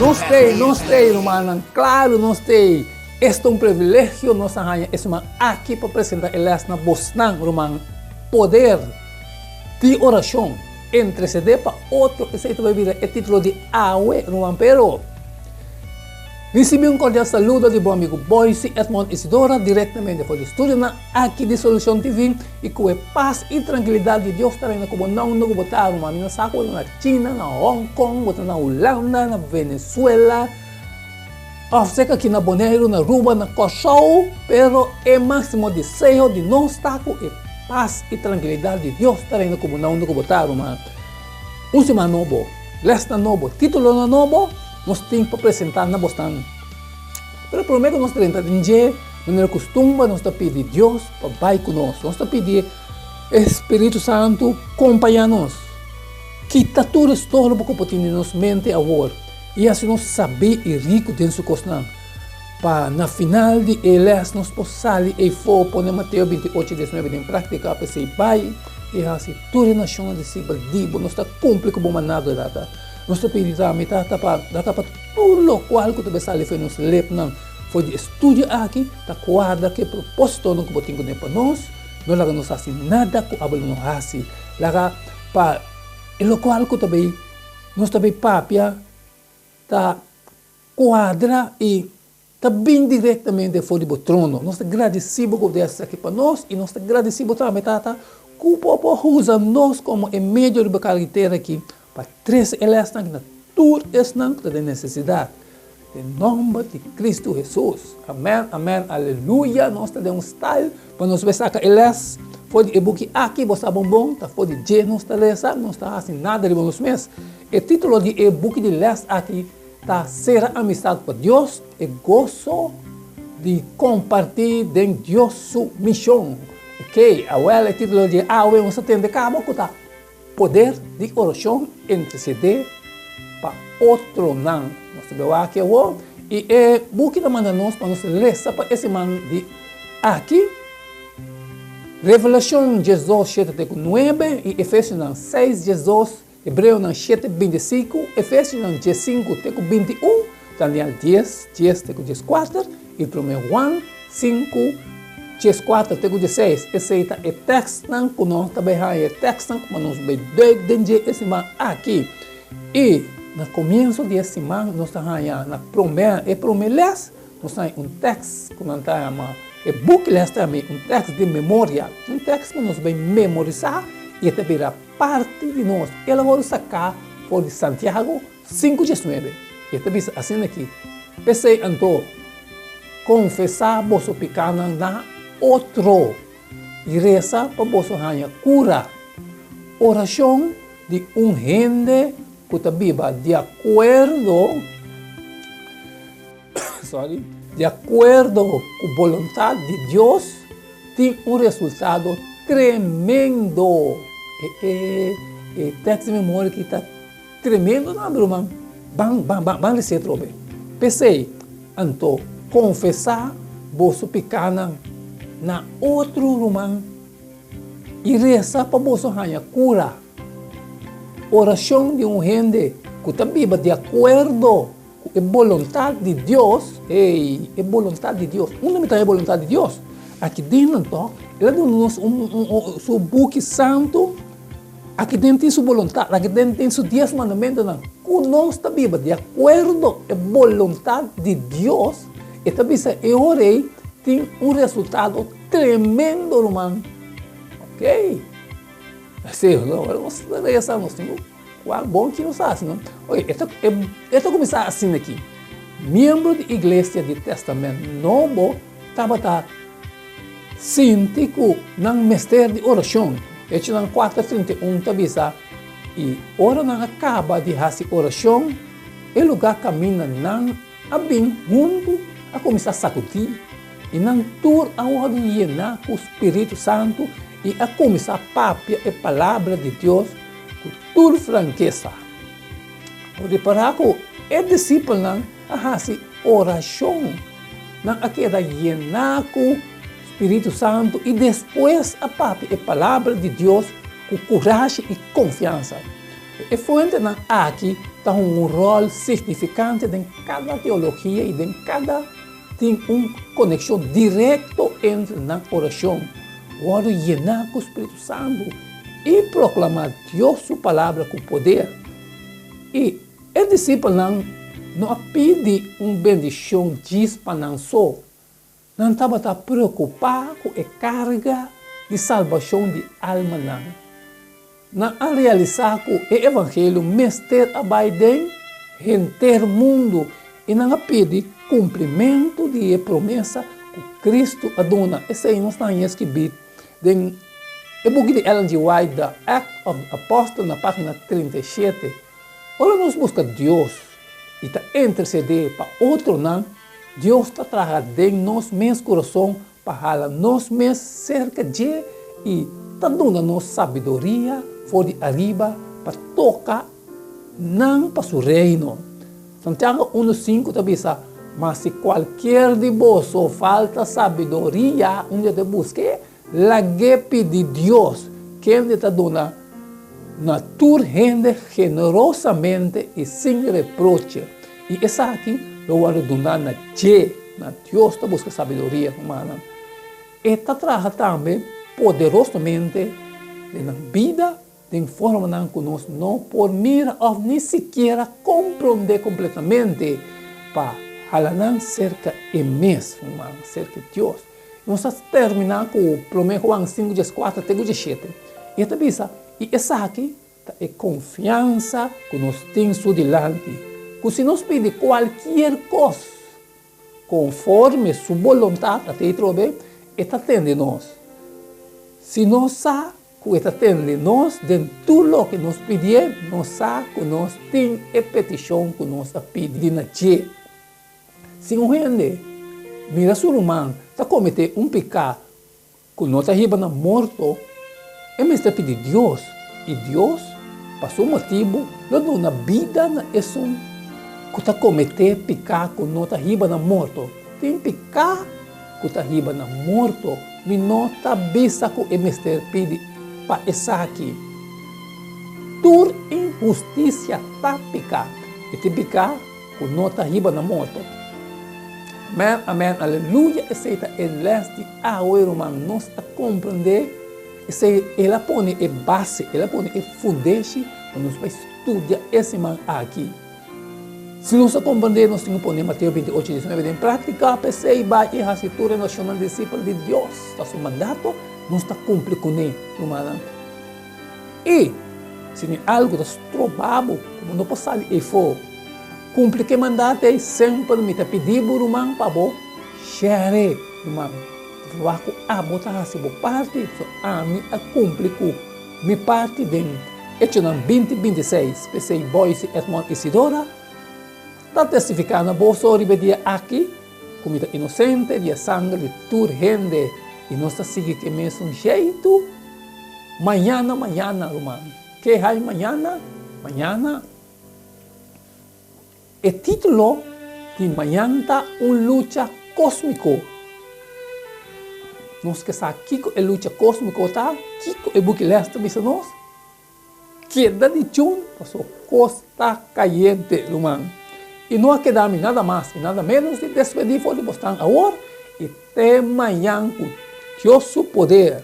Nos t'ei, nos t'ei, rumannan, klaru nos t'ei. Esta un privilegio nos a haña e siman aki pa presenta e lès na bosnan, ruman. Poder di orashon, intersedé pa otro, esei ta bai bira e título di awe, ruman. Pero, risibí un kordial saludo di bo amigu Boyce Edmond Isidora direktamente for di studionan aki di Solucion TV i ku e pas i trankilidat di Dios ta reina ku bo na unda ku bo ta, ruman. Mi no sa ku bo ta na China, na Hong Kong, bo ta na Hulanda, na Venezuela, Òf seka aki na Boneiru, na Aruba, na Kòrsou, pero e máksimo deseo di nos ta ku e pas i trankilidat di Dios ta reina ku bo na unda ku bo ta, ruman. Un siman nobo, lèsnan nobo, títulonan nobo nos tin pa presentá na bosnan. Pero promé ku nos drenta den dje, manera kustumber nos ta pidi Dios pa bai ku nos. Nos ta pidi e Spiritu Santu kompañá nos. Kita tur estorbo ku por tin den nos mente awor. I hasi nos sabí i riku den su kosnan, pa na final di e lès nos por sali eifó pone Mateo 28, 19 den práktika, p'esei bai i hasi tur e nashonnan disipel di bo. Nos ta kumpli ku bo mandato, Tata. Nos ta pidi tambe, Tata, pa Tata pa tur lokual ku ta bai sali for di nos lepnan for di e studio aki ta kuadra ku e propósitonan ku bo tin kuné pa nos. No laga nos hasi nada ku abo lo no hasi. Laga pa e lokual ku ta bai. Nos ta bay papia ta cuadra y ta bin directamente for di bo trono. Nos ta gradici bo cu bo ta haci esaki pa nos y nos ta gradici bo tambe, Tata, cu bo por usa nos como e medio riba cara di tera aki pa trece e lesnan aki na tur esnan cu ta den necesidad. Den nomber di Cristo Jesus. Amen, amen, aleluya. Nos ta den un style pa nos bay saca e les for di e buki aki. Bo sa bon bon, ta for di dje nos ta lesa, nos ta haci nada riba nos mes. E titulo di e buki di les aki ta Sera Amistad pa Dios, e goso di comparti den Dios su mision. Ok, awel e titulo di awe nos ta tende caba cu ta. Poder di orashon intersedé pa otronan. Nos ta beu aki awor i e buki ta manda nos pa nos lesa pa e siman di aki. Revelashon 12, shete te ku nuebe i Efesionan 6, 12, Hebreonan 7, 25, Efesionan 15 te ku 21, Daniel 10, 10 te ku 14 i Promé Juan 5, 14 te ku 16, esei ta e tèkstnan ku nos ta bai haña, e tèkstnan ku nos bai duik den dje e siman aki. I na komienso di e siman nos ta haña na promé, e promé lès, nos ta haña un tèks ku nan ta yama, e buki lès ta yama un tèks di memoria, un tèks ku nos bai memorisá i e ta bira parti di nos. El a wòrdu saká for di Santiago 5, 19, i e ta bisa asina aki, P'esei anto, Konfesá boso pikánan na otro i resa pa boso haña kura. Orashon di un hende ku ta biba di akuerdo, sorry, di akuerdo ku boluntat di Dios tin un resultado tremendo. E e tèks di memoria aki ta. Tremendo tambe ruman. Ban ban ban ban lesa atrobe. P'esei, anto, konfesá boso pikánan na otro ruman i resa pa boso haña kura. Orashon di un hende ku ta biba di akuerdo ku e boluntat di Dios, ey, e boluntat di Dios. Unda mi ta haña e boluntat di Dios? Aki den anto, el a duna nos un un su buki santu. Aki den tin su boluntat, aki den tin su dies mandamentunan. Ku nos ta biba di akuerdo e boluntat di Dios, e ta bisa e ora ei tin un resultado tremendo, ruman. Ok. Así, ora nos ta resa, nos tin ku wak bon ki nos hasi, no? Oye, e ta, e ta kuminsá asina aki. Miembro di iglesia di Tèstamènt Nobo tabata Sinti ku nan mester di orashon. Echonan 4, 31 ta bisa, I ora nan a kaba di hasi orashon, e lugá kaminda nan a bin huntu a kuminsá sakudí, i nan tur a wòrdu yená ku spiritu santu i a kuminsá papia e palabra di Dios ku tur frankesa. Bo ripará ku e disipelnan a hasi orashon. Nan a keda yená ku spiritu santu i despues a papia e palabra di Dios ku kurashi i konfiansa. E fuentenan aki ta hunga un ròl signifikante den kada teologia i den kada tin un konekshon direkto entre nan orashon, wòrdu yená ku Spiritu Santu i proklamá Dios su Palabra ku poder. I e disipelnan no a pidi un bendishon djis pa nan so. Nan tabata preokupá ku e karga di salbashon di almanan. Nan a realisá ku e evangelio mester a bai den henter mundu i nan a pidi kumplimentu di e promesa ku Kristu a duna. Esei nos ta haña skibí den e buki di Ellen G. White, The Act of the Apostle, na página 37. Ora nos buska Dios i ta intersedé pa otronan, Dios ta traha den nos mes kurason pa hala nos mes serka dje i ta duna nos sabiduria for di ariba pa toka nan pa su Reino. Santiago unu sinku ta bisa, Ma si kualkier di boso falta sabiduria, un dia ta busk'é, lag'é pidi Dios, kende ta duna na tur hende generosamente i sin reproche, i esaki lo wòrdu duná na dje. Na Dios ta buska sabiduria, rumannan. E ta traha tambe poderosamente den nan bida den formanan ku nos no por mira òf ni sikiera komprondé kompletamente pa hala nan serka e mes, rumannan, serka Dios. Nos ta terminá ku Promé Juan sinku dieskuater te ku diesshete. I e ta bisa, I esaki ta e konfiansa ku nos tin su dilanti, ku si nos pidi kualkier kos konforme su boluntat, a tei trobe, e ta tende nos. Si nos sa ku e ta tende nos den tur loke nos pidié, nos sa ku nos tin e petishon ku nos a pidi na dje. Si un hende mira su ruman ta kometé un piká ku no ta hiba na morto, e mester pidi Dios, i Dios, pa su motibu, lo duna bida na esun ku ta kometé piká ku no ta hiba na morto. Tin piká ku ta hiba na morto, mi no ta bisa ku e mester pidi pa esaki. Tur inhustisia ta piká, i tin piká ku no ta hiba na morto. Amen, amen, aleluya, esei ta e lès di awe, ruman. Nos a komprendé esei, el a pone e base, el a pone e fundeshi pa nos bai studia e siman aki. Si nos a komprendé, nos tin ku pone Mateo 28, 19 den práktika, p'esei bai i hasi tur e nashonnan disipel di Dios. Ta su mandato, nos ta kumpli kuné, rumannan. I si tin algu ta stroba bo ku bo no por sali efo, kumpli ku e mandato ei. Semper mi ta pidi bo, ruman, pa bo share, ruman. Ta wak ku abo ta hasi bo parti, so ami a kumpli ku mi parti den Echonan 20, 26. P'esei Boyce Edmond Isidora ta testifiká na boso riba e dia aki ku mi ta inosente di e sanger di tur hende, i nos ta sigui ku e mesun jeitu. Mañana, mañana, ruman. Ke hay mañana? Mañana. E título di mañan ta Un lucha kósmiko. Nos ke sa kiko e lucha kósmiko ta, kiko e buki lès ta bisa nos. Keda di chun, paso kos ta kayente, ruman. I no a keda mi nada mas i nada ménos di despedí for di bosnan awor i te mañan ku Dios su poder.